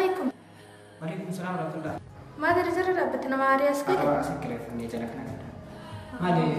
alaikum. Waalaikum salaam warahmatullah. ما درجة ربتنا ما عريس كده. سكرة فني جلك نقول. مالي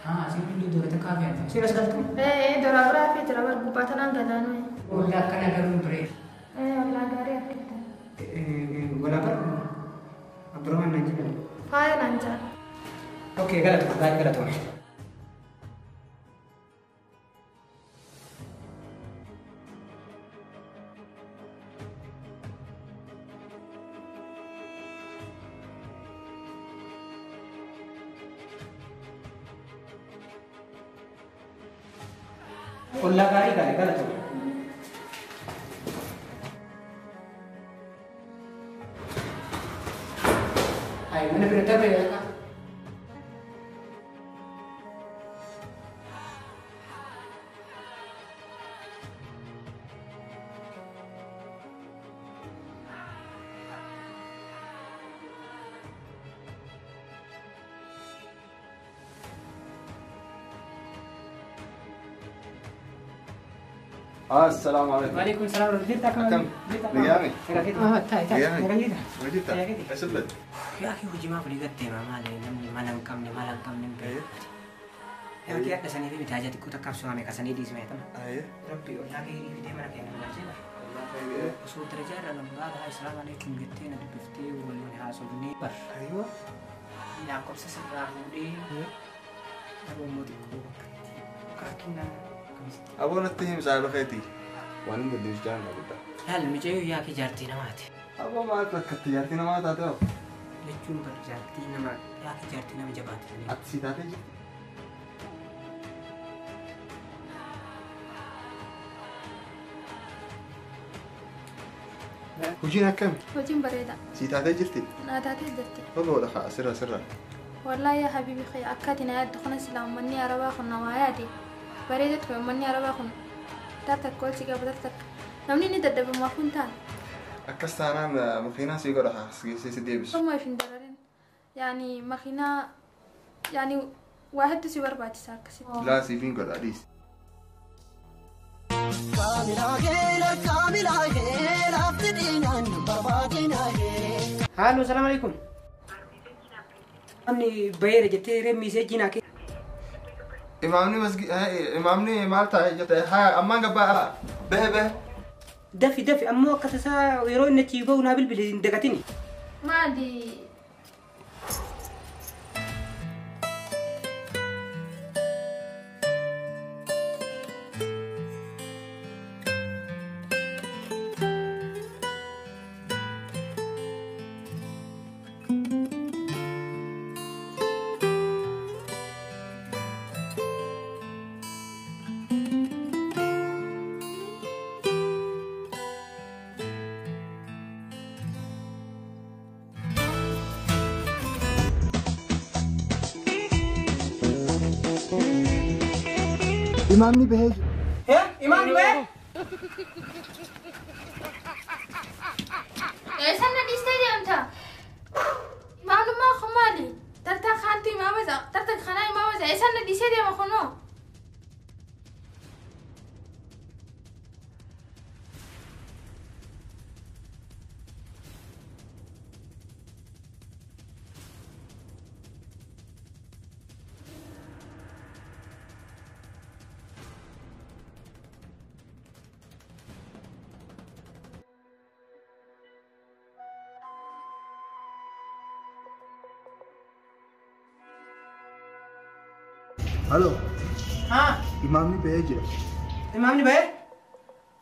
ها سيبي دورة كافية. سير أسألتم. إيه دورة برا في ترى بربعتنا قلنا. ولا كنا قالوا بري. إيه والله قاري أكيد. ولا بر. عبد الرحمن نجيب. فاين أنت. أوكي غلط غلط غلط. ولا قاري قاري غلط. هاي من بنتابع يا السلام عليكم. وعليكم السلام ورحمة الله. كم؟ نيامي. تاي تاي. نيامي. أسلت. يا أخي هو جماعة فريقة تيما مالي نمني مالن كم مالن كم نمبي. يا أخي أنا سنيدي بتاجة كوتا كابسوا ميكا سنيدي اسمه تمام. أيه. ربي والله كيري في تيما ركينا من الجبل. وصوت رجال أنا بعد هاي السلام عليكم جتين دبفتي واللي حاسبني بر. أيوة. يا كوبس سرعوني. أبو موديكو. كاكينا. أبو نتهم سالو خيتي. وأنا بدي أشجعنا بدأ. هل مجيء يا كي جارتي نماتي. أبو ما أتذكرت جارتي نمات أتو. ليش بر جارتي نمات يا كي جارتي نم جباتي. أتسيتاتي. وجينا كم؟ وجين بريدة. سيتاتي جرتي. ناتاتي جرتي. والله دخل سرا سرا. والله يا حبيبي خي أكادينا يدخلنا سلام مني أربعة خنا وعادي. بريدة مني أربعة خن. تاتك كل شيء قبلتك. نمني ندب ما كنت. أكستانا مخينا سيقول راح سيديبس. ما في درارين يعني مخينا يعني واحد تسوي 4 ساعات. لا سيفين قول عديس. هالو السلام عليكم. أني بير جتي رمي سجينا كي. إمامني مسجد إمامني مالتا جت ها أمان قبا به به. دفي دفي أمو كتسا يرون نتيجة ونابل بالدقتني. ما عندي. إمامني بهج. إيه؟ إمامني بهج؟ إيش أنا ديستري أنت؟ معلومة خمالي. ترتا خانتي ما بزا، ترتا خناي ما بزا. إيش أنا ديستري ما خنو؟ هلو. ها. إمامني بهج. إمامني بهج؟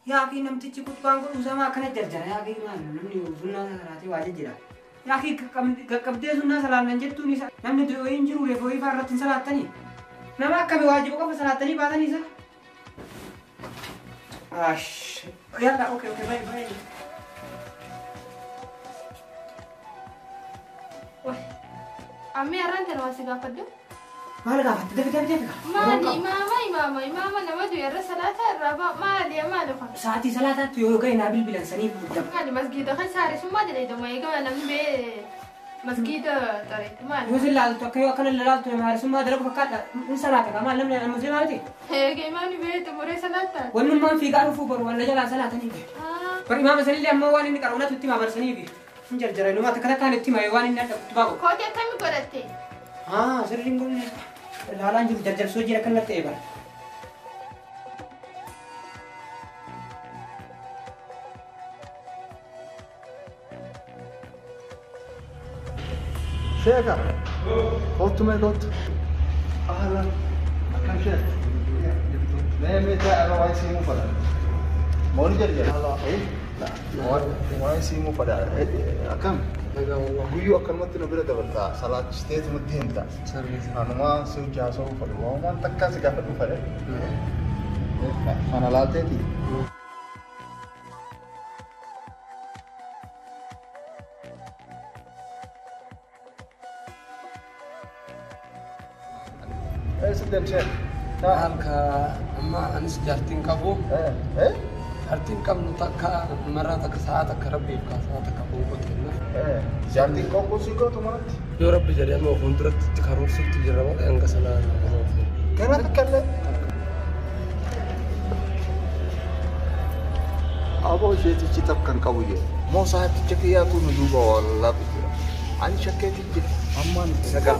يا أخي نمتي كنت بانقول وسما كنا جرجرة يا أخي ما نمني وزنا سراتي واجد جرا. يا أخي كم ده زنا سلام ننجت توني سا نمني دوين جرو رفوي فارتين سلاتني. نما كم واجب كم سلاتني بعدني سا. آش. يلا أوكي أوكي باي باي. واه. عمي أرنت الواسطة قدو. ما لقافت دفي دفي دفي مالي إمامة إمامة إمامة نمدو يرى صلاة الربا مالي مالي خان ساعتي صلاة تيوغي نابل بلان سنيف بالدم مالي مسجد خي ساري ثم ما دلي دم يجمع نمني بي Masgiida tareetti maali? Yoo sin laaltu akka yoo akkana laaltu nama harisummaa dalagu fakkaata. In salaata kaa maal namni musliimaa miti? Eegee imaamni beektu muree salaataa? Wannummaan fiigaa dhufuu boru waan jalaa salaatanii. Bar imaama sanillee ammoo waan inni qaruunatu itti himaa barsaniifi. Hin jarjara inuma takka takkaan itti hima waan inni adda kutubaa godhu. Kootii akkamii godhatte? Haa sirriin godhne laalaan jiru jarjarsoo jira kan natti bara. Sheeka. Kottu mee kottu. Ahlan. Akkam sheek? Mee mee taa'aa waan si himuu fedha. Mooni jarjara. Waan si himuu fedha. Akkam? Guyyuu akkanumatti nu bira dabarta. Salaachisteetu nutti himta. Anumaa si hojii haasa'uu fedhu. Waan takkaa si gaafadhu fedhe. Kana laalteeti. Eessa deemsee? Halka amma anis jaartiin qabu. Jaartiin qabnu takka maraa takka sa'a takka rabbiif kaa sa'a takka boqotenna. Jaartiin qoqqoo si gootu manatti? Yoo rabbi jedhee amma fuulduratti itti karoorsutti jirra malee hanga sanaa Kana takka illee? Aboo isheetichi takka hin qabu jedhe. Moo saaticha kiyyaatu nu duuba wallaabu jira. Ani shakkeetiin jira. Ammaan itti sagal.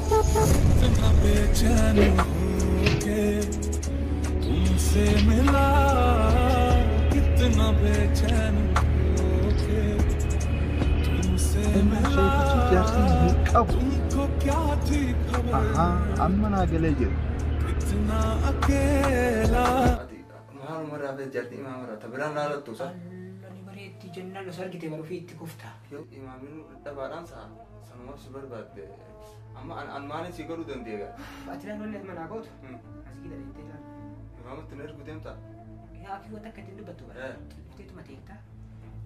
तुमसे मिला कितना बेचैन होके तुमसे मिला तुमको क्या थी खबर Amma naa galee jira. कितना अकेला Maal maraa fi jaartii imaama irraa biraan laalattu sa. Ni bareetti jennaan osoo argite baruu fi itti kufta. Yoo imaamni dhabaadhaan sa'a sanumaaf si barbaadde amma an maaliin si godhuu dandeenya? Ati naannoo inni manaa gootu? Masgiida deemtee ilaali. Imaamatti na ergu deemtaa? Yaa fi wanta akka ittiin dubbattu bara. Dhufteetuma teektaa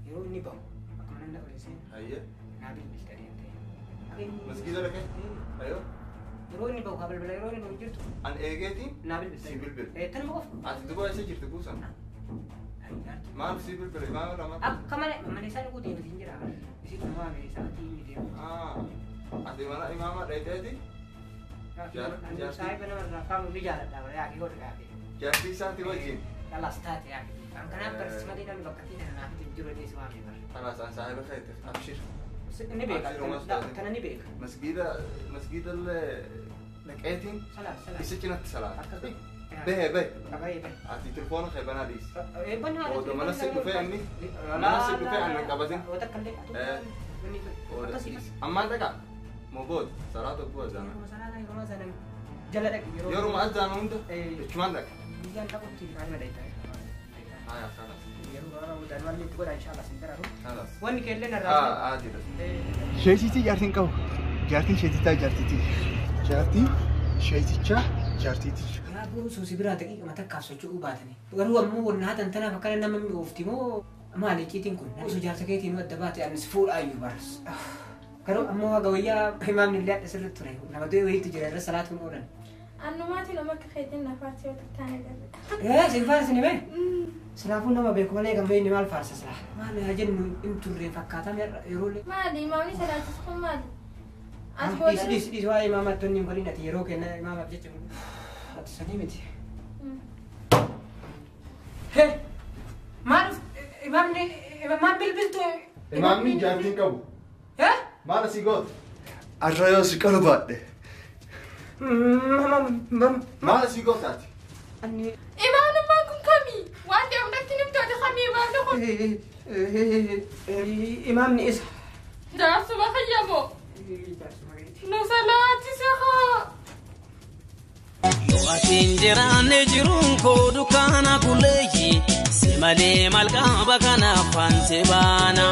yeroo inni bahu akkuma nan oleessee. Hayyee. Naa bilbilta deemtee. Masgiida dhaqee? Hayyoo. Yeroo inni bahu haa bilbila yeroo inni bahu jirtu. An eegeetiin? Naa bilbilta. Si bilbil. Tanuma qofa. Ati duba eessa jirti kuusan? Maal si bilbila imaama irraa maal? Akka malee mana isaa dhaquu deemti hin jira. Isitu waame isaatii inni deemu. Ati mana imaama dhaqeeti? Saahiba namarraa faamu ni jaaladha bara yaa kee godhu yaa kee. Jaartii isaati wajjin? Kalaas taate yaa kee. An kanaaf barsiis malee namni bakka ittiin naaf itti jiru inni si waame bara. Kalaas an saahiba keeti abshir. Ni beeka tana ni beeka. Masgiida masgiida illee dhaqeetiin isa cinatti salaata. Bahe bahe. Ati telefoona kee banaa dhiisi. Booda mana si dhufee inni mana si dhufee anna qabatin. Ammaan dhaqaa. Moo booda salaata booda zaana. Jala dhaqi yeroo azzaana hunda jechumaan dhaqa. Guyyaan dhaqutti maaluma dhaita. Haya khalas. Yeroo gabaabaa boodaan waan itti godha inshallah sin dararu. Khalas. Wanni keellee narraa. Haa jira. Sheetitii jaartiin qabu. Jaartiin sheetitaa jaartitii. Jaartiin sheetichaa jaartitii. Yaa boo suusi biraa daqiiqama takkaaf socho'uu baatanii. Garuu ammoo wanna haatan tanaaf akkana nama mi'oofti moo maali icciitiin kun? Osoo jaarsa keetiin adda baate anis fuudhaayyuu baras. Garuu ammoo haga wayyaa imaamni illee adda sirriitti ture. Nama du'e wayiitu jira irra salaatuun oolan. Annumaatiin nama akka keetiin na faarsee yoo tattaane darbe. Sin faarsini mee? Silaafuu nama beeku malee kan beekni maal faarsa silaa? Maal haa jennu hin turre fakkaataan yeroo illee. Maali imaamni salaachisu kun maali? As Dhiisi booda. dhiisi dhiisi waa'ee imaamaatti wanni hin godhin ati yeroo kenna imaamaaf jecha ati sanii miti. Hee maal imaamni maal bilbiltu? Imaamni jaartiin qabu. Hee? Maal asii gootu? Arra yoo si qalu baadhe. Maal asii gootu ati? Imaamnummaan kun kamii? Waan deemnatti nimtoota kamii imaamni kun? Imaamni isa. Jaarsuma kiyyamoo? Nu salaachise haa. Yoo ati hin jiraanne jiruun koo dukkaana kulleeyyi si malee maal qaba kanaaf waan baana.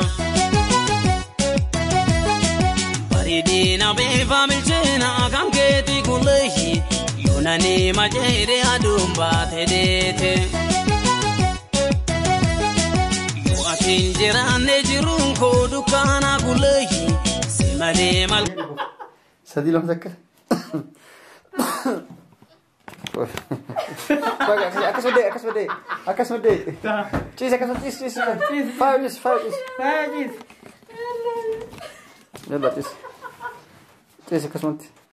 Bareedina beefa bilcheena kan keeti kulleeyyi yoo nani majeere aduun baate deete. Yoo ati hin jiraanne jiruun koo dukkaana kulleeyyi si malee maal. Sadii lama takka. Akkasuma dee akkasuma dee akkasuma dee. Ciisi akkasuma ciisi ciisi. Faaya ciisi faaya ciisi. Faaya ciisi. Yalla ciisi. Ciisi akkasumatti.